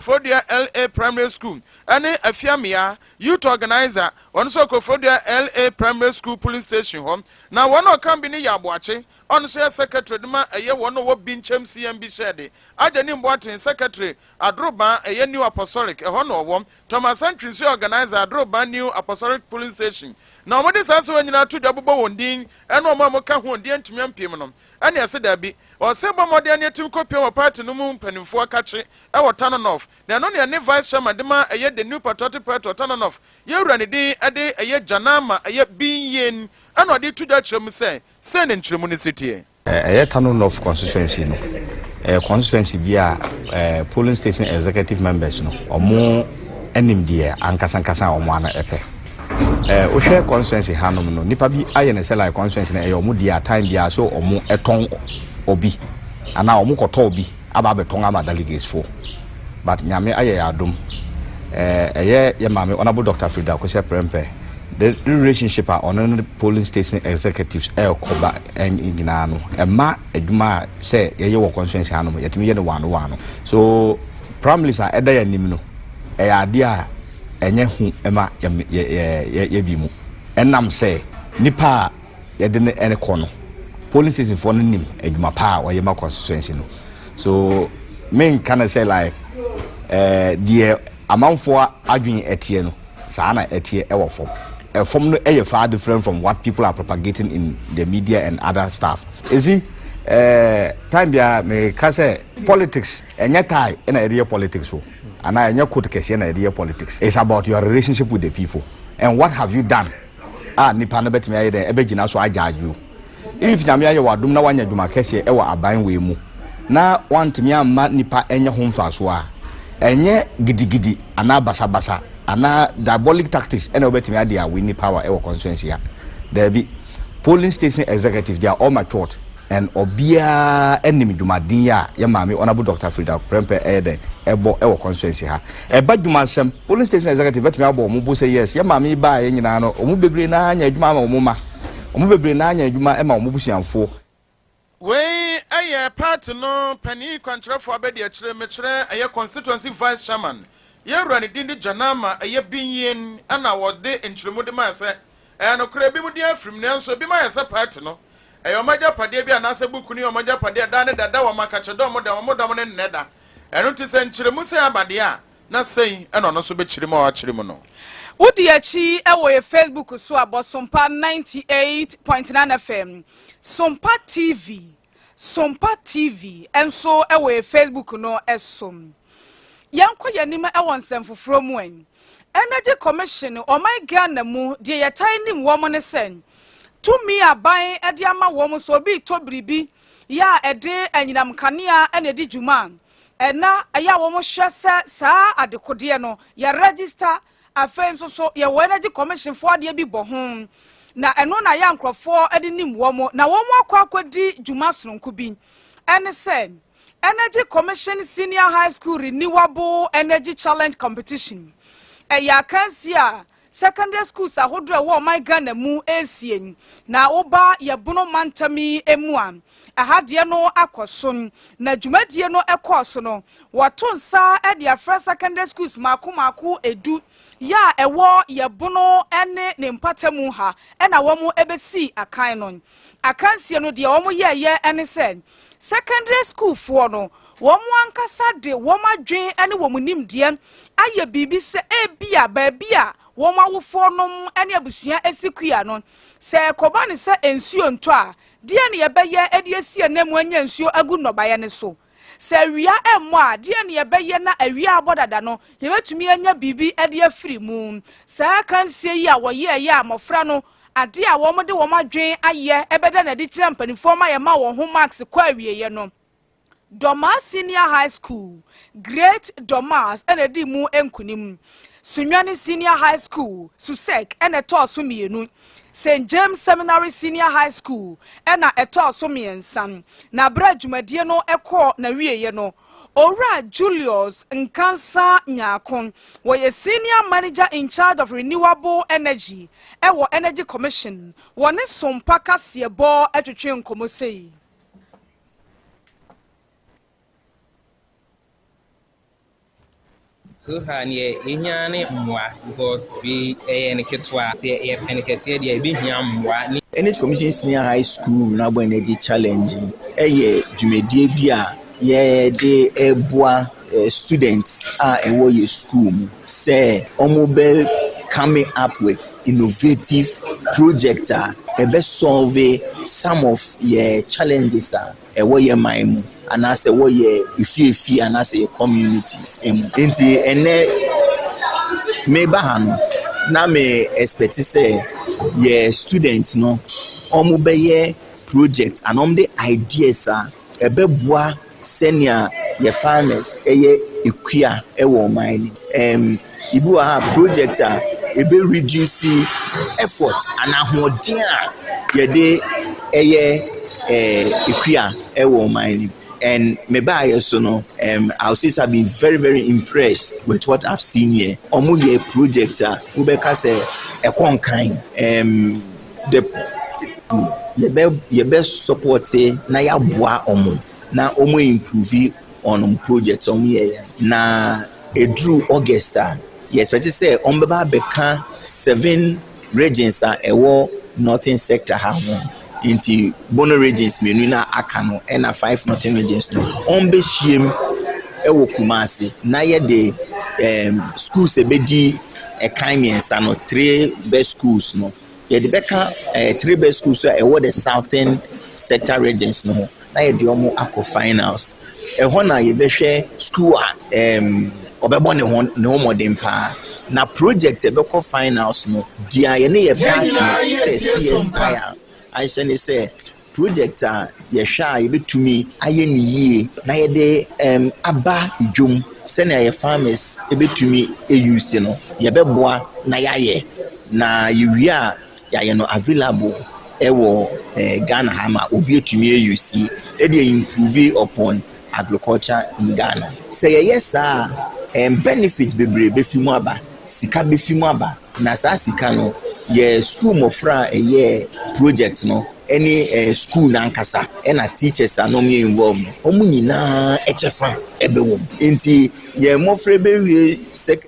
Koforidua LA Primary School ne Afiamea, Youth Organiser, ɔno nso wɔ Koforidua LA Primary School Polling Station hɔ. Na wɔn a ɔka bi no yɛ Aboakye, ɔno nso yɛ Secretary de ma ɛyɛ wɔn a wɔwɔ Binkyɛm CMB Hyɛɛde, Agyanim Boateng, Secretary, Adoroban, ɛyɛ New Apostolic, ɛhɔ na ɔwɔ, Thomas Antwi nso yɛ Organiser, Adoroban New Apostolic Polling Station. Na wɔde saa nsɛm nyinaa to dwa bobɔ wɔn din ne wɔn a wɔka ho wɔn din antumi ampiem no. Ɛne ɛse dabi. Ɔse bɔ mmɔden ne atim kɔpiem wɔ party no mu mpanimfoɔ akakye wɔ Tano North. Na ɛno ne ɛne Vice Chairman de ma ɛyɛ The New Patriotic Party wɔ Tano North. Yɛn wura ne din de ɛyɛ Janama ɛyɛ Binyen ɛna ɔde to dwa kyerɛ mu sɛ sei ne nkyerɛmu no si teɛ. Ɛyɛ Tano North constituency no, ɛyɛ constituency bi a polling station executive members no wɔn nim deɛ ankasa ankasa a wɔn ano pɛ. Wohwɛ constituency hanom no, nipa bi ayɛ no sɛ like constituency no ɛyɛ wɔn deɛ a time biara so wɔn tɔn obi anaa wɔn kɔtɔ obi aba abɛtɔn ama delegates foɔ. But Nyame ayɛ yɛn adom, ɛyɛ yɛ maame Honourable Doctor Frida Akosua Prempeh, the relationship a ɔno ne polling station executives ɛrekɔ ba nyinaa no, ɛma adwuma a sɛ yɛyɛ wɔ constituency hanom yɛtumi yɛ no waano waano. So primaries a ɛda yɛn anim no, ɛyɛ adeɛ a ɛnyɛ hu ma yɛ bi mu. Ɛnam sɛ nipa a yɛde no rekɔ no, polling station foɔ no nim adwuma pa a ɔyɛ ma constituency no. So menka no sɛ like eh, deɛ amanfoɔ adwene ɛteɛ no, saa na ɛteɛ ɛwɔ fam. Ɛfam no ɛyɛ far different from what people are propagating in the media and other stuff. You see, eh, time biara meka sɛ politics ɛnyɛ tie ɛna yɛde yɛ politics o, anaa ɛnyɛ coat kɛseɛ na yɛde yɛ politics. It's about your relationship with the people and what have you done a nipa no bɛtumi ayɛ dɛn ɛbɛgyina so agyaagye o. If Nyame ayɛ wo adom na woanya adwuma kɛseɛ ɛwɔ aban wei mu na woantumi amma nipa ɛnyɛ ho mfasoɔ a, ɛnyɛ gidigidi anaa basabasa anaa diabolic tactics ɛna wobɛtumi ade a winni power ɛwɔ constituency ha. Daabi. Polling station executives they are all matured and obiara nim dwumaden yi a yɛ maame Honourable Doctor Frida Prempeh ɛyɛ dɛn ɛbɔ ɛwɔ constituency ha. Ɛba dwumasɛm, polling station executive bɛtumi abɔ wɔn bo sɛ yes, yɛ maame yi baeɛ nyinaa no wɔn bebree no ara anya adwuma ama wɔn mma. Wɔn bebree no ara anya adwuma ma wɔn abusuafoɔ. Wei yɛ party no panin kwankyerɛfoɔ abadiakyire, mekyerɛ ɛyɛ constituency vice chairman, yɛn wura ne din de Janama ɛyɛ Binyin ɛna wɔde nkyerɛmu de mae sɛ ɛyɛ nokorɛ ebinom din afirim nanso ebinom ayɛ sɛ party no ɛyɛ wɔn agyapadeɛ bi anaasɛ book no yɛ wɔn agyapadeɛ daa ne da da wɔn akakyɛ dɔm da wɔn dɔm ne nnɛ da ɛno nti sɛ nkyerɛmu sɛ aba deɛ a na sei na ɔno nso bɛkyerɛ mu a wakyerɛ mu no. Wodi akyi wɔ yɛ Facebook so a bɔ Sompa 98.9 FM, Sompa TV, Sompa TV nso wɔ yɛ Facebook no so. Yɛnkɔ yɛn anim wɔ nsɛm foforɔ mu ɛ. Energy Commission, ɔman Ghana mu, deɛ yɛtaa nim wɔn ne sɛ, tumi aban de ama wɔn sɛ obi retɔ biribi yɛ a ɛde anyinam kanea na ɛdi dwuma a, Ɛna ɛyɛ a wɔhwɛ sɛ saa adekodeɛ no yɛ register, afei nso so yɛwɔ Energy Commission foɔ adeɛ bi bɔ ho, na ɛno na ɛyɛ a nkorɔfoɔ de nim wɔn, na wɔn akɔ akɔdi dwuma sononko bi, ɛne sɛ Energy Commission Senior High School Renewable Energy Challenge Competition. Ɛyɛ akansie a Secondary schools ahodoɔ a ɛwɔ ɔman Ghana mu resie na woba yɛ Bono mantam yi mu a, ɛha deɛ no akɔ so. Na dwumadie no kɔɔ so no, wɔto nsa de afrɛ secondary schools mmaako mmaako edu yɛ a ɛwɔ yɛ Bono ne ne mpatamu ha na wɔn bɛsii akan no. Akansie no deɛ wɔn yɛɛyɛ ne sɛ, secondary school foɔ no, wɔn ankasa de wɔn adwene ne wɔn nimdeɛ ayɛ biribi sɛ ebia baabi a wɔn awofoɔ nom ne abusua si kua no, sɛ ɛkɔba no sɛ nsuo ntɔ a, deɛn na yɛbɛyɛ de asi ananmu anya nsuo agu nnɔbaeɛ no so? Sɛ awia mmɔ a, deɛn na yɛbɛyɛ na awia abɔ dada no, yɛbɛtumi anya biribi de afiri mu? Saa akansie yi a wɔyɛeɛ a mmɔfra no adeɛ a wɔde wɔn adwene ayɛ bɛda no adi kyerɛ mpanimfoɔ ma yɛma wɔn ho marks kɔ awieeɛ no, Dormaa Senior High School, Great Dormaas na edii mu nkunim. Sunyani Senior High School, Susec na ɛtɔɔ so mmienu. St. James Seminary Senior High School na ɛtɔɔ so mmiɛnsa. Na berɛ a dwumadie no kɔɔ n'awieeɛ no, Owura Julius Nkansah Nyarko, wɔyɛ Senior Manager in Charge of Renewable Energy wɔ Energy Commission, wɔne Sompa kaseɛbɔ twetwee nkɔmmɔ sei. So far neɛ yɛhia ne mmoa because wei ɛyɛ ne ketewa, sɛ yɛpɛ ne kɛseɛ deɛ, yɛbɛhia mmoa ne Energy Commission Senior High School Renewable Energy Challenge yɛ dwumadie bi a yɛde reboa students a ɛwɔ yɛ school mu sɛ wɔbɛ coming up with innovative project a ɛbɛ solve some of yɛ challenges a ɛwɔ yɛ man mu anaasɛ ɛwɔ yɛ efiefie anaasɛ yɛ communities mu. Nti ɛnɛ meba ha no, na me expect sɛ yɛ student no wɔn bɛyɛ project anaa wɔn de ideas a ɛbɛboa sɛnea yɛ farmers ɛyɛ ekua ɛwɔ ɔman no. Ebi wɔ ha, project a ebe reduce effort anaa ahoɔden a yɛde ɛyɛ ekua ɛwɔ ɔman no. And me baayɛ so no, I will say I've been very, very impressed with what I've seen here. Ɔmo yɛ project a wobɛka sɛ ɛkɔ nkan. The yɛbɛ support na yɛaboa ɔmo na ɔmo improve on ɔmo project ɔmo yɛ. Na eduru August a, yɛ expect sɛ ɔmo bɛba abɛka seven regions a ɛwɔ Northern Sector ha ho. Nti Bono regions mmienu na aka no ɛna five northern regions no, wɔn bɛhyia mu ɛwɔ Kumasi na yɛde schools ebedi ɛkan mmiɛnsa no, three best schools no, yɛde bɛka three best schools a ɛwɔ the Southern Sector regions no ho na yɛde wɔn akɔ finals. Ɛhɔ na yɛbɛhwɛ school a ɔbɛbɔ ne ho mmɔden paa na project ɛbɛkɔ finals no deɛ, yɛne yɛ partners sɛ CSI ahyɛ ne sɛ project a yɛhwɛ a yɛbɛtumi ayɛ ne yie na yɛde aba dwom sɛnea yɛ farmers ɛbɛtumi ɛ use no, yɛbɛboa na yɛayɛ na yɛwie a, yɛayɛ no available ɛwɔ Ghana ha ma obi atumi a use ɛde improve upon agriculture in Ghana. Sɛ yɛyɛ saa a, benefit bebree bɛfi mu aba, sika bɛfi mu aba, na saa sika no, yɛ school mmɔfra a ɛyɛ project no ɛne school n'ankasa ɛna teachers a na wɔn yɛ involve no, wɔn nyinaa ɛkyɛ ɛbɛwɔ mu. Nti yɛn mmɔfra bɛwie sec.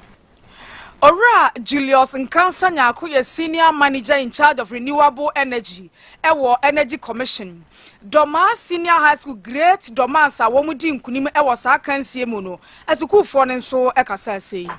Owura Julius Nkansa Nyako yɛ senior manager in charge of renewable energy ɛwɔ Energy Commission. Dɔmaa Senior High School, Great Dɔmas a wɔn di nkunim ɛwɔ saa kansie mu no, asukuufoɔ no nso ɛkasa ase yi.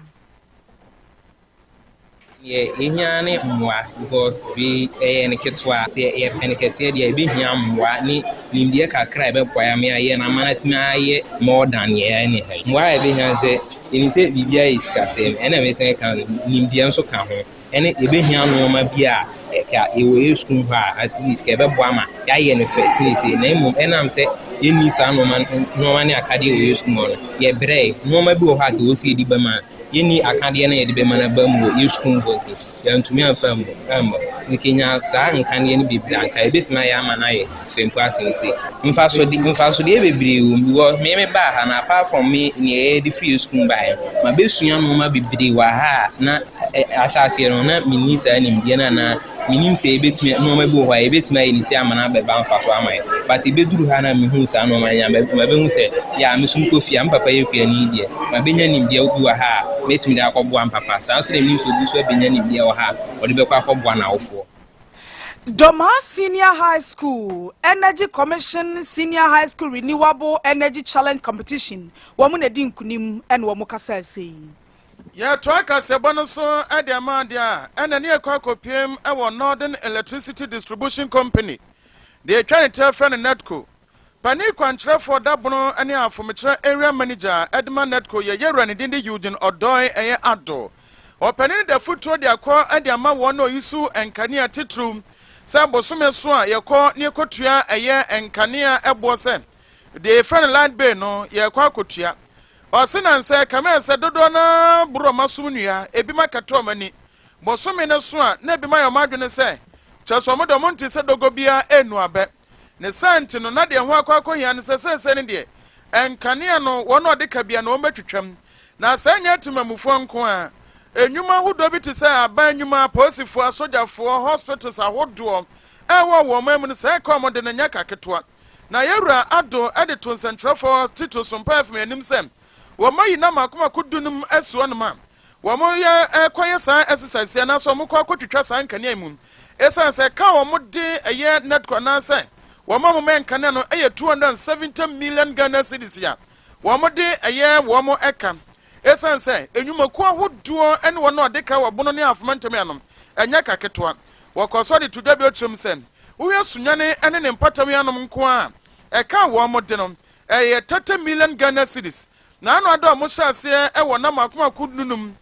Yɛ yɛhia ne mmoa because wei ɛyɛ ne ketewa, sɛ yɛpɛ ne kɛseɛ deɛ, yɛbɛhia mmoa ne nimdeɛ kakra a ɛbɛboa yɛ ama yɛayɛ no ama no atumi ayɛ more than yɛ ɛne ha. Mmoa a yɛbɛhia sɛ yɛnim sɛ biribiara yɛ sikasɛm, ɛna mɛsɛn ka no, nimdeɛ nso ka ho, ɛne yɛbɛhia nneɛma bi a ɛka yɛwɔ yɛ sukuu hɔ a, at least ka ɛbɛboa ama yɛayɛ no fɛ seesei. Na mmom ɛnam sɛ yɛnni saa nneɛma ne akadeɛ wɔ yɛ sukuu hɔ no, yɛbrɛ nneɛma bi wɔ hɔ a ka ɛwɔ sɛ yɛdi bɛma a yɛnni akadeɛ no yɛde bɛma no aba mu wɔ yɛ sukuu hɔ, nti yɛntumi amfa mu amma. Nkenya saa nkaneɛ no bebree anka yɛbɛtumi ayɛ ama no ayɛ fɛ mpo asene sei. Mfasodeɛ bebree wɔ mu because me baa ha no, apart from me nea yɛde firi yɛ sukuu baeɛ no, mabɛsua nneɛma bebree wɔ ha a na ahyɛ aseɛ no na menni saa nimdeɛ no anaa menim sɛ yɛbɛtumi, nneɛma bi wɔ hɔ a yɛbɛtumi ayɛ ne si ama no abɛba mfa so ama yɛ. But yɛbɛduru ha na mehu saa nneɛma no, mabɛhu sɛ yɛ a me so mekɔ fie a, me papa yɛ kuani deɛ, mabɛnya nimdeɛ bi wɔ ha a mɛtumi de akɔboa me papa. Saa nso na menim sɛ obi nso abɛnya nimdeɛ wɔ ha a ɔde bɛkɔ akɔboa n'awofoɔ. Dɔmaa Senior High School, Energy Commission Senior High School Renewable Energy Challenge Competition, wɔn na di nkunim ɛna wɔn kasa ase yi. Yɛtoa kasɛbɔ no so de ama adeɛ a ɛna ne yɛkɔ akɔpiem wɔ Northern Electricity Distribution Company, deɛ ɛtwa ne tɛ frɛ no NEDCO. Pani kwankyerɛfoɔ Dabono ne Afomekyerɛ area manager ɛde ma NEDCO yɛ yɛwura ne din de Eugene Ɔdɔe ɛyɛ Ado. Ɔpanin no da fotuo de akɔ de ama wɔn na oyi so nkanea titiriw sɛ bosome so a yɛkɔ ne yɛkɔtua ɛyɛ nkanea ɛboɔ sɛ deɛ yɛfrɛ no light bill no, yɛkɔ akɔtua. Ɔse nansɛ kamɛ sɛ dodoɔ no borɔ ma som nnua ebi ma kɛtɔ ɔmo ani bosome no so a, na ebi ma yɛ ɔmo adwene sɛ kyɛ sɛ ɔmo de ɔmo nte sɛ dogo biara enu abɛ ne saa. Nti no na deɛ ho akɔ akɔhia no sɛ seesei no deɛ, nkanea no wɔn a ɔde ka bia na wɔn bɛtwitwam. Na sɛ nyɛ temamufoɔ nko a, enwuma ahodoɔ bi te sɛ aban nnwuma, apolisifoɔ, asogyafoɔ, hospitals ahodoɔ ɛwɔ wɔn mu no, sɛ ɛka wɔn de no nyɛ ka ketewa. Na yɛwura Ado de to nsɛntwerɛfoɔ Tito Sompa FM anim sɛ Wɔn ayi na mako mako 15 asi hɔnom a wɔn yɛ ɛkɔyɛ saa exercise anaasɛ wɔn kɔ akɔtwitwa saa nkanea mu, esiane sɛ ka wɔn de ɛyɛ NEDCO anaasɛ wɔn a wɔn nkanea no ɛyɛ 270 million Ghana cedis a wɔn de ɛyɛ wɔn ɛka, esiane sɛ enwumakuo ahodoɔ ɛne wɔn a ɔde ka wɔ Bono ne Ahafo mantam ano ɛnyɛ ka ketewa. Wɔkɔ so de to dwa bi okyerɛm sɛ wohwɛ Sunyani ɛne ne mpatam anom nko a, ɛka wɔn de no ɛyɛ 30 million Ghana cedis. Na ano ada a wɔn hyɛ aseɛ ɛwɔ nam akomako nunum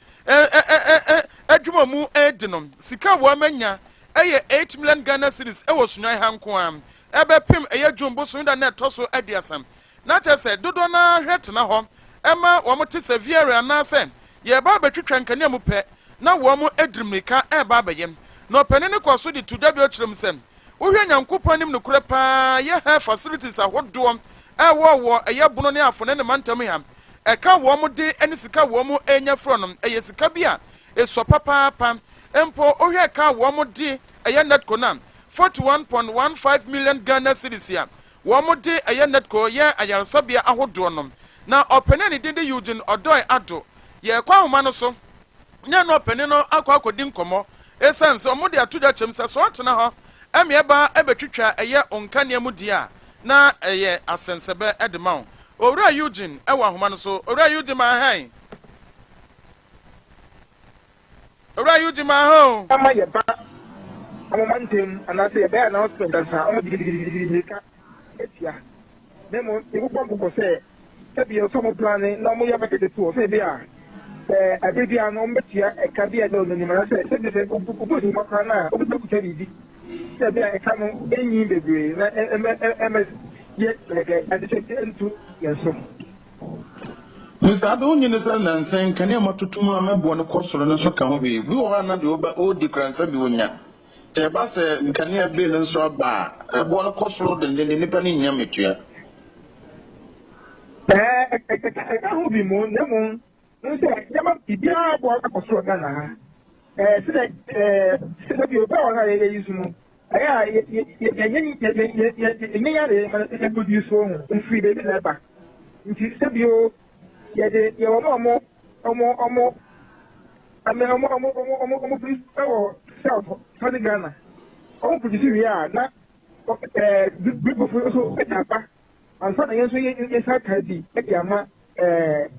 adwuma mu ɛredi no, sika a wɔn anya ɛyɛ 8 million Ghana cedis ɛwɔ Sunyani ha nko a ɛbɛpem ɛyɛ June bosom da na ɛtɔ so 30. Na kyerɛ sɛ dodoɔ naa hwɛ tena hɔ ɛma wɔn te sɛ VRA anaasɛ yɛba abɛtwitwa nkanea mu pɛ na wɔn adiri mmirika ɛreba abɛyɛ. Na ɔpanin no kɔ so de to dwa bi ɔkyerɛ mu sɛ wohwɛ Nyankopɔn anim nokorɛ paa yɛ health facilities ahodoɔ ɛwɔ wɔ ɛyɛ Bono ne Afo ne ne mantam ha, ɛka wɔn de ne sika wɔn anya furɔ no ɛyɛ sika bi a esɔ papaapa. Mpo wohwɛ ka wɔn de ɛyɛ NEDCO na 41.15 million Ghana cedis a wɔn de ɛyɛ NEDCO yɛ ayaresabea ahodoɔ no. Na ɔpanin ne din de Eugene Ɔdɔe Ado, yɛkɔ ahoma no so nyɛ no ɔpanin no akɔ akɔdi nkɔmmɔ, esiane sɛ wɔn de ato dwa kyɛm sɛ sɛ ɔtena hɔ ɛmɛ ɛba ɛbɛtwitwa ɛyɛ nkanea mu deɛ a na ɛyɛ asɛnsɛbɛ ɛde ma wo. Owura Eugene ɛwɔ ahoma no so. Owura Eugene, maa hɛn. Owura Eugene, maa hɛn o. Ama yɛba ɔmo mantam anaasɛ yɛbɛyɛ announcement ansa ɔmo gidigidigidi mirika atia, na mmom yɛbobɔ nkɔkɔ sɛ sɛbi ɔsɛ ɔmo plan na ɔmo yɛ budget to hɔ sɛ ebi a sɛ abere biara no ɔmo bɛtua ɛka bi a ɛda ɔmo anim, anaasɛ sɛbi sɛ obu esi koraa no a obi bɛkuta biribi sɛ ebi a ɛka no enyi bebree na ɛmɛ ɛmɛ yɛ ɛɛ adehyɛ ntu yɛn so. Mr. Ado, wonye ne sɛ nansɛn nkanea ma tutum a mɛboɔ no kɔ soro no nso ka ho bi bi wɔ hɔ a na deɛ ɔba ɔredi kora nsa bi wonya kyɛ ɛba sɛ nkanea bee no nso aba a, ɛboɔ no kɔ soro dendenden, nnipa no nnya metua. Ɛɛ, ɛka ho bi mu, na mmom n sɛ nneɛma biribiara bɔ akɔ soro Ghana ha. Ɛɛ sɛ ɛɛ sɛ bi obi a wɔn a yɛyɛ yi so no, ɛyɛ a yɛ yɛ yɛ yɛ yɛ yɛ yɛ yɛ yɛ yɛ yɛ produce ho mfiri beebi na ɛba, nti sɛbi o yɛde yɛ wɔn a ɔmo ɔmo ɔmo ɔmo ɔmo ɔmo ɔmo produce ɛwɔ south southern Ghana, ɔmo produce wie a na group nso ɛde aba ansa na yɛn nso yɛ yɛsa ka bi ɛde ama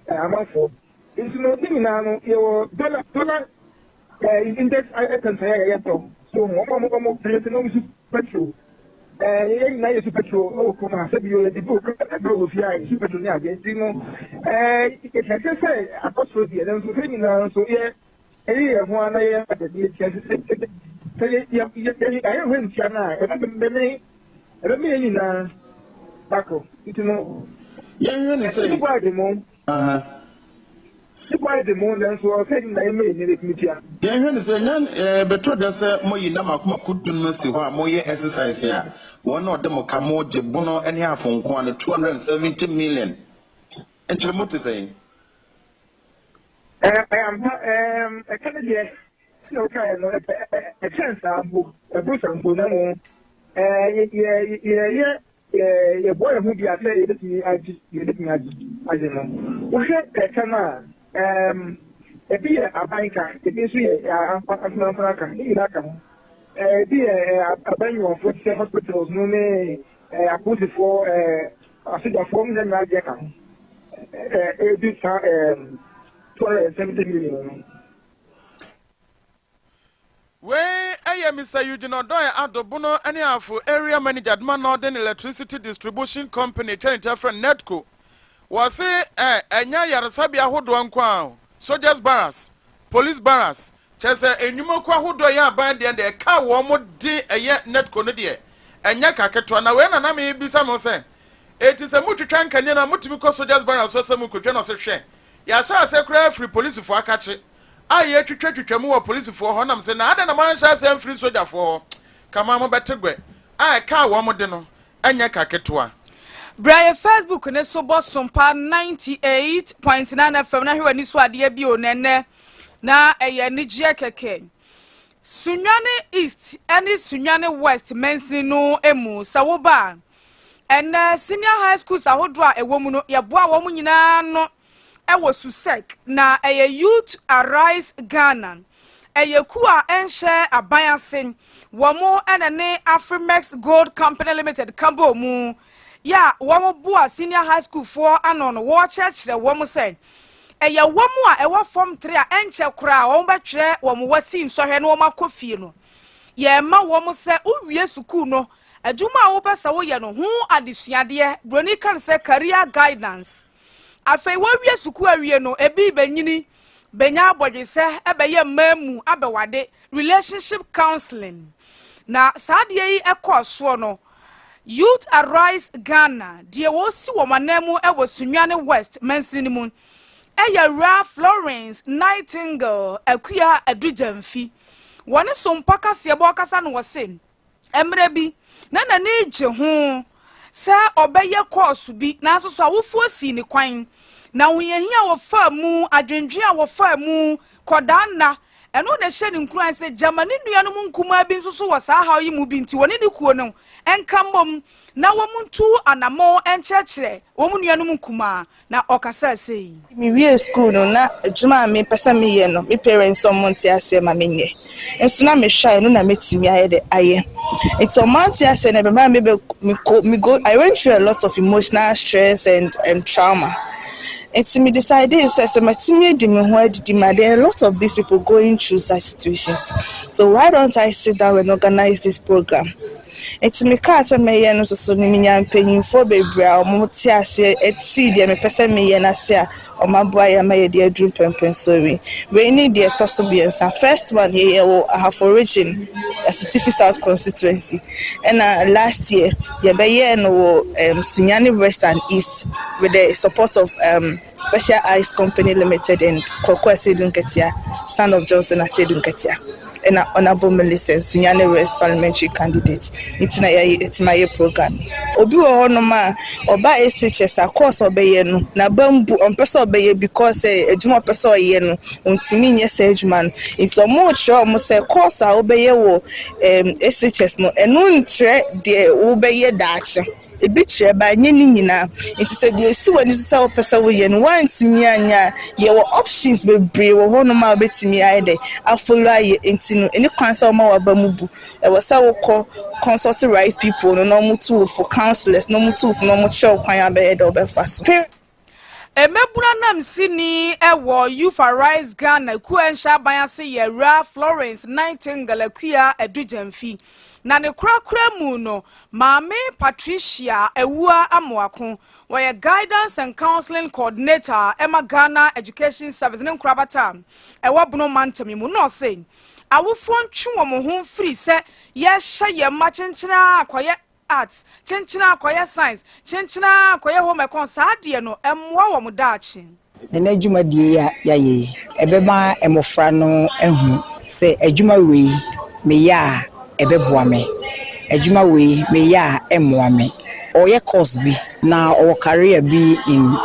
amanfoɔ. Nti no ne nyinaa no yɛwɔ dollar index items a yɛyɛ tɔ so wɔn a wɔn produce na wɔn su petrol, yɛn nyinaa yɛ su petrol ɛwɔ kurom ha, sɛbi yɛde bi ɛbɛ wɔ fie a yɛ su petrol ne adeɛ. Nti no yɛkyerɛ sɛ akɔsoro deɛ, nanso sɛ nyinaa nso yɛ ɛyɛ yɛn ho ana yɛ adade yɛ sɛ sɛ yɛ yɛ yɛ yɛ ho ntia no a ɛbɛbɛmɛ ɛbɛmɛ yɛn nyinaa baako nti no. Yɛnhwɛ ne sɛ ne bɔ ade mu ne bɔ ade mu, nanso ɔsɛ nyinaa yɛ mɛ yɛn nyinaa etumi tua. Yɛnhwɛ ne sɛ nya bɛtɔ da sɛ moyi na mako 15 asi hɔ a moyɛ exercise a wɔn na ɔde mo ka mo gye Bono ne Afonko a no 270 million nkyerɛ mo te sɛn? Ɛɛ ɛyɛ ampa, ɛka ne deɛ sɛ ɔka yɛ no ɛkyɛn saa mpo, ɛboro saa mpo, na mo ɛɛ yɛ yɛ yɛ yɛbɔ yɛn ho bi a sɛ yɛbɛtumi agye no. Wohwɛ ɛka no a, ebi yɛ aban ka, ebi nso yɛ afonafona ka, ne nyinaa ka ho. Ebi yɛ aban nnwumafoɔ te sɛ hospitals no ne apolisifoɔ, asogyafoɔ no nyinaa deɛ ka ho ɛɛdu saa 270 million no. Wei ɛyɛ Mr Eugene Ɔdɔe Adobono ne Afo area manager dema Northern Electricity Distribution Company, atwa ne ti afrɛ NEDCO. Wɔse ɛnyɛ ayaresabea ahodoɔ nko a, soldiers barracks, police barracks, kyerɛ sɛ nnwumakuo ahodoɔ yɛ aban deɛ deɛ ɛka wɔn mo de ɛyɛ NEDCO no deɛ ɛnyɛ ka ketewa. Na wei na na mebisa mo sɛ eti sɛ motwitwa nkanea no a, motumi kɔ soldiers barracks so sɛ mokotwa no? Ɔse hwɛ, yɛahyɛ ase koraa firi polisifoɔ akakye a yɛtwitwatwitwa mu wɔ polisifoɔ hɔ nam sɛ na adɛn na moanhyɛ ase amfiri sogyafoɔ hɔ kama mobɛte guɛ a ɛka wɔn de no ɛnyɛ ka ketewa. Bra yɛ Facebook ne so, bɔ Sompa 98.9 FM na hwɛ w'ani so adeɛ bi o. Nɛnɛ na ɛyɛ anigyeɛ kɛkɛ. Sunyani East ne Sunyani West mansini no mu, sɛ woba a, ɛnɛ senior high schools ahodoɔ a ɛwɔ mu no, yɛboa wɔn nyinaa no. wɔ SUSEC na ɛyɛ Youth Arise Ghana. Ɛyɛ kuo a ɛnhyɛ aban ase. Wɔn na ne Afrimex Gold Company Limited ka bɔɔ mu yɛ a wɔboa senior high school foɔ ano no wɔrekyerɛkyerɛ wɔn sɛ ɛyɛ wɔn a ɛwɔ form 3 a ɛnkyɛ koraa wɔn bɛtwerɛ wɔn WASSCE nsɔhwɛ na wɔn akɔ fie no. Yɛma wɔn sɛ wowie sukuu no, adwuma a wopɛ sɛ woyɛ no ho adesuadeɛ, buroni ka no sɛ career guidance. Afei wɔwie sukuu awie no, ebi bɛnyini bɛnya abɔdwesɛ, ɛbɛyɛ mmaa mu abɛwade, relationship counseling. Na saa adeɛ yi ɛkɔɔ soɔ no, Youth Arise Ghana deɛ wɔsi wɔn anan mu wɔ Sunyani West mansini no mu ɛyɛ Wura Florence Nightingale Akua Adugyamfi. Wɔne Sompa kaseɛbɔ ɔkasa no, wɔ mmerɛ bi na n'ani gye ho sɛ ɔbɛyɛ course bi, nanso so awofoɔ sii ne kwan na ahohiahia a wɔfaa mu, adwendwen a wɔfaa mu kɔdaa nna, ɛno na ɛhyɛ ne nkuran sɛ gyama ne nuanom nkumaa bi nso so wɔ saa haw yi mu bi, nti wɔne ne kuo no nka mmom na wɔn ntu anammɔn nkyerɛkyerɛ wɔn nuanom nkumaa. Na ɔkasa sei. Mewie school no, na adwuma a mepɛ sɛ meyɛ no, me parents ɔmo nte aseɛ ma menyɛ, nso na mehwɛ a ɛno na mɛtumi ayɛ de ayɛ, nti ɔmo ante aseɛ na ɛbɛma me bɛ me me go I went through a lot of emotional stress and trauma. Nti me decide sɛ matumi adi me ho adidi ma there are a lot of these people going through such situations, so why don't I sit down and organize this program? Nti mekaa sɛ mɛyɛ no nso so no, menya mpanyimfoɔ bebree a wɔn te aseɛ ɛtii deɛ mepɛ sɛ meyɛ no ase a wɔn aboa yɛ ama yɛde aduru mpɛmpɛnsoɔ wei. Wei ne deɛ ɛtɔ so mmiɛnsa. First one, yɛyɛ wɔ Ahafo Region, Asutifi South constituency, ɛna last year yɛbɛyɛɛ no wɔ Sunyani West and East with the support of Special Ice Company Limited and Kwaku Asiedu Nketia, son of Johnson Asiedu Nketia, ɛna Honourable Millicent, Sunyani West parliamentary candidate. Nti na yɛayɛ ɛtumi ayɛ program yi. Obi wɔ hɔnom a ɔba SHS a, course a ɔbɛyɛ no n'aba mbu, ɔmpɛ sɛ ɔbɛyɛ because sɛ adwuma a ɔpɛ sɛ ɔyɛ no, ɔntumi nyɛ saa adwuma no. Nti ɔmo kyerɛ ɔmo sɛ course a wobɛyɛ wɔ SHS no, ɛno nkyerɛ deɛ wobɛyɛ daakye. Ebi kyerɛ ba nye ne nyinaa. Nti sɛ deɛ esi w'ani so sɛ wopɛ sɛ woyɛ no woantumi anyɛ a, yɛwɔ options bebree wɔ hɔnom a wobɛtumi ayɛ dɛ afollow ayɛ. Nti no, ɛne kwan sɛ wɔma w'aba mu bu, ɛwɔ sɛ wokɔ consult right people no na ɔmo tu wo fo, counsellors na ɔmo tu wo fo na ɔmo kyerɛ wo kwan a bɛyɛ dɛ wobɛfa so. Mmabunu anamsini wɔ Youth Arise Ghana kuo a ɛnhyɛ aban ase yɛ Awura Florence Nightingale Akua Adugyamfi. Na ne korakora mu no, Maame Patricia Awua Amoako, wɔyɛ guidance and counseling coordinator ɛma Ghana Education Service ne nkorabata a ɛwɔ Bono mantam yi mu, na ɔse awofoɔ ntwe wɔn ho mfiri sɛ yɛhyɛ yɛn mma kyenkyena akɔyɛ arts, kyenkyena akɔyɛ science, kyenkyena akɔyɛ home econ. Saa adeɛ no ɛmmoa wɔn daakye. Ɛnɛ dwumadie yi a yɛayɛ yi, ɛbɛma mmɔfra no ahu sɛ adwuma wei meyɛ a ɛbɛboa me, adwuma wei meyɛ a ɛmmoa me. Ɔyɛ course bi na ɔwɔ career bi in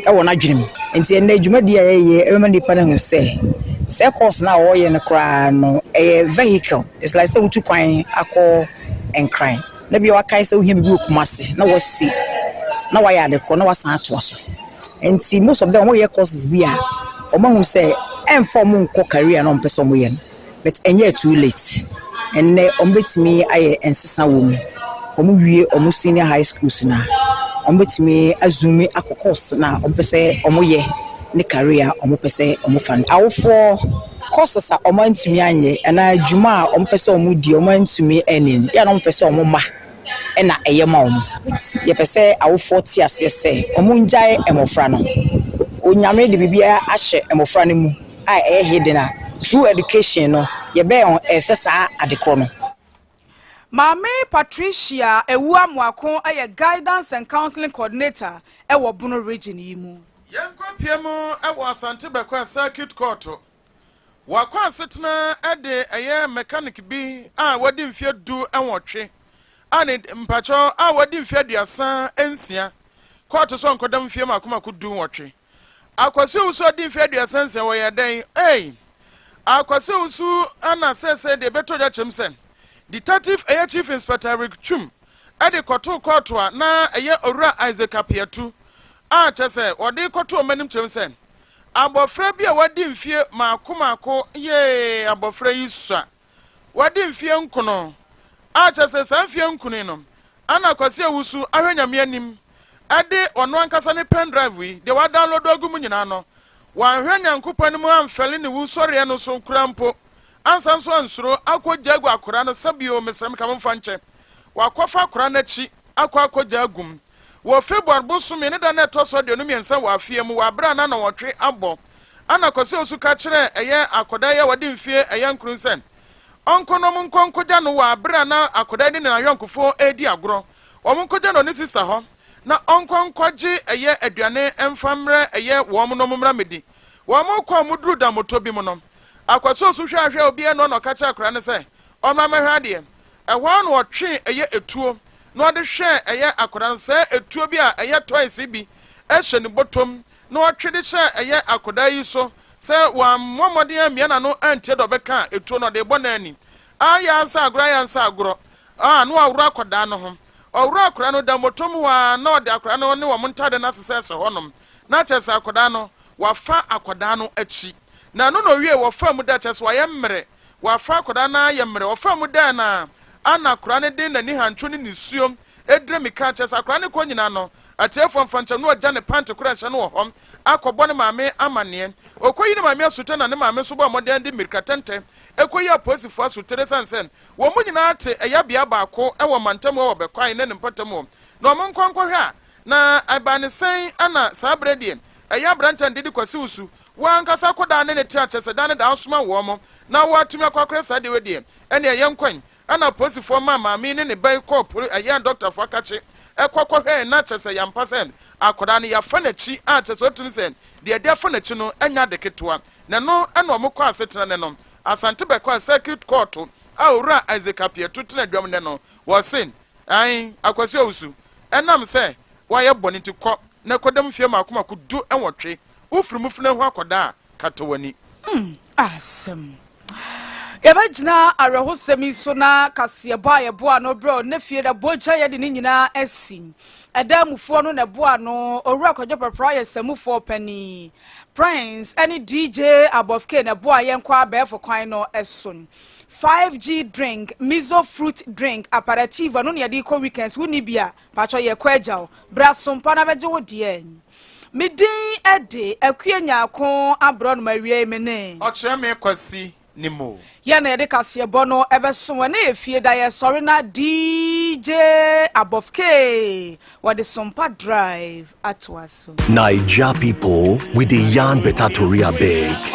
ɛwɔ n'adwene mu, nti ɛnɛ dwumadie a yɛyɛ ɛbɛma nipa no ahu sɛ sɛ course no a ɔreyɛ no koraa no ɛyɛ vehicle. It's like sɛ wotu kwan akɔ Nkran na bia wakae sɛ wohia biribi wɔ Kumase na wasi na wayɛ ade korɔ na wasan atoa so. Nti most of them, wɔyɛ courses bi a wɔn ahu sɛ ɛmfa wɔn nkɔ career na wɔn pɛ sɛ wɔn yɛ no, but ɛnyɛ too late. Ɛnnɛ wɔn bɛtumi ayɛ nsesa wɔ mu. Wɔn wie wɔn senior high schools na wɔn bɛtumi azumi akɔ course na wɔn pɛ sɛ wɔn yɛ ne career a wɔn pɛ sɛ wɔn fa no. Awofoɔ, courses a wɔn antumi anyɛ anaa adwuma a wɔn pɛ sɛ wɔn di wɔn antumi ani no yɛ na wɔn pɛ sɛ wɔn ma ɛna ɛyɛ ma wɔn. Yɛpɛ sɛ awofoɔ te aseɛ sɛ wɔn ngyae mmɔfra no. Onyame de biribiara ahyɛ mmɔfra no mu a ɛyɛ hidden a through education no yɛbɛyɛ wɔn ɛfɛ saa adekorɔ no. Maame Patricia Ewu Amoako yɛ guidance and counseling coordinator ɛwɔ Bono Region yi mu. Yɛnkɔ pie mu wɔ Asante Bɛkɔ Circuit Court. Wakɔ asetena de ɛyɛ mechanic bi a wadi mfeɛ 18 a ne mpakyɛw a wadi mfeɛ 36 kɔɔto so nkɔdam mfeɛ mako mako 18. Akwasi Owusu adi mfeɛ 36, wɔyɛ dɛn ei? Akwasi Owusu ana sɛsɛ deɛ ɛbɛtɔ dwa kyɛm sɛ Detective ɛyɛ Chief Inspector Eric Twum ɛde kɔtoo kɔɔto a na ɛyɛ Owura Isaac Apiatu. a kyerɛ sɛ wɔde rekɔto wɔn anim kyerɛ mu sɛ abɔfra bi a wadi mfie mmaako mmaako yee abɔfra yi sua wadi mfie nkono a kyerɛ sɛ saa mfie nkono yi no ana Kwasi Owusu ahwɛ Nyame anim de ɔno ankasa ne pen drive yi deɛ wadownload agu mu nyinaa no wanhwɛ Nyankopɔn anim amfɛle ne wusɔreɛ no so koraa mpo ansa nso ansuro akɔgya agu akwadaa no sɛ bio mesrɛ meka momfa nkyɛ wakɔfa akwadaa no akyi akɔ akɔgya agum wɔ February bosome ne da no ɛtɔ so 23 wɔ afeɛ mu wɔ abere a na nɔwɔtwe abɔ ana Kwasi Owusu ka kyerɛ ɛyɛ akwadaa yi a wɔde mfie ɛyɛ nkron sɛ ɔnkɔ na ɔmo nkɔ nkɔgya no wɔ abere a na akwadaa yi ne n'ayɔnkofoɔ redi agorɔ. Wɔn nkɔgya no ne sista hɔ na ɔnkɔ nkɔgye ɛyɛ aduane mfa mmerɛ ɛyɛ wɔn na ɔmo mmra mmɛdi. Wɔn kɔ a ɔmo duru damotɔ bi mu no, Akwasi Osu hwɛ ahwɛ a obiara nni hɔ na ɔka kyerɛ akwadaa no sɛ ɔmmra mmɛhwɛ adeɛ. Ɛhɔ ara na ɔtwee ɛyɛ etuo na ɔde hwɛɛ ɛyɛ akwadaa no sɛ etuo bi a ɛyɛ toys bi hyɛ ne bɔtɔm na ɔtwe de hyɛɛ ɛyɛ akwadaa yi so sɛ wammɔ mmɔden ammia n'ano antie deɛ ɔbɛka a, etuo no ɔde rebɔ n'ani. Ayɛ ansa agorɔ ayɛ ansa agorɔ a, na waworɔ akwadaa no ho. Ɔworɔ akwadaa no da mmɔtɔ mu hɔ ara na ɔde akwadaa no ne wɔn ntadeɛ no asesɛsɛ hɔnom. Na kyerɛ sɛ akwadaa no, wafa akwadaa no akyi. Na ɛno na ɔwie wɔfaa mu dɛ kyerɛ sɛ wayɛ mmerɛ. Wafa akwadaa no ara ayɛ mmerɛ. Ɔfaa mu dɛn na ana akwadaa no de n'ani hantwo ne nisuo Edire mika kyerɛ sɛ akwadaa no kɔ nyinaa no, atiefoɔ mfa nkyɛm na ɔgya ne pant koro a ɛhyɛ no wɔ hɔ akɔbɔ ne maame amaneɛ. Ɔkɔyi ne maame asutire na ne maame nso bɔɔ mmɔden de mmirika tɛntɛ kɔyi apolisifoɔ asutire ɛsiane sɛ wɔn nyinaa te ɛyabea baako wɔ mantam hɔ wɔ Bɛkwae ne ne mpɔtam hɔ na wɔn nkɔ nkɔhwɛ a na ɛbaa ne sɛn na saa berɛ deɛ ɛyɛ aberanteɛ no Dede Kwasi Wusu wo ankasa akɔdaa ne ne te a kyerɛ sɛ daa ne daa wosoma wɔn na wɔatumi akɔ akɔyɛ saa deɛ wei deɛ ɛneɛ yɛnkɔn Ɛna apolisifoɔ maa maame yi ne ne ba yi kɔɔ poli ɛyɛ a dɔktafoɔ akakye ɛkɔ kɔhwɛɛ na kyerɛ sɛ yampa sɛ akwadaa no yafa n'akyi a kyerɛ sɛ ɔtumi sɛ deɛ yɛde afa n'akyi no ɛnyɛ ade ketewa na ɛno ɛna wɔn kɔ asetena nɛ no Asante Bɛkwae Circuit Court a Owura Isaac Apiatu tena dwam nɛ no wɔse ae Akwasi Owusu ɛnam sɛ wayɛ bɔne nti kɔ na kɔdam mfeɛ mako mako 18 wofiri mu firi ho akɔda a kata w'ani. Hmm asɛm. Yɛbɛgyina awerɛhosɛm yi so na kaseɛbɔ a yɛboa ano berɛ ɔnɛ fie da bogya yɛde ne nyinaa asi. Ɛdan mufoɔ no na ɛboa ano, Owura Kwadwo Prapra yɛ samufoɔ panin. Prince ne DJ Abofke na ɛboa yɛn kɔ abɛɛfo kwan no so. 5G drink, miso fruit drink, aperitif, ɛno na yɛde kɔ weekends, wonni bi a, paatwɔ yɛkɔ agya wo. Bra sompa na bɛgye wo deɛ. Me din de Akua Nyarko Aborɔnoma awiei me ne. Ɔkyerɛ me Kwasi ne mo. Yɛn na yɛde kaseɛbɔ no bɛsom ɛnɛ yɛ fie da yɛsɔre na DJ Abofkee wɔde Sompa Drive atoa so. Naija people, we dey yarn better tori abeg.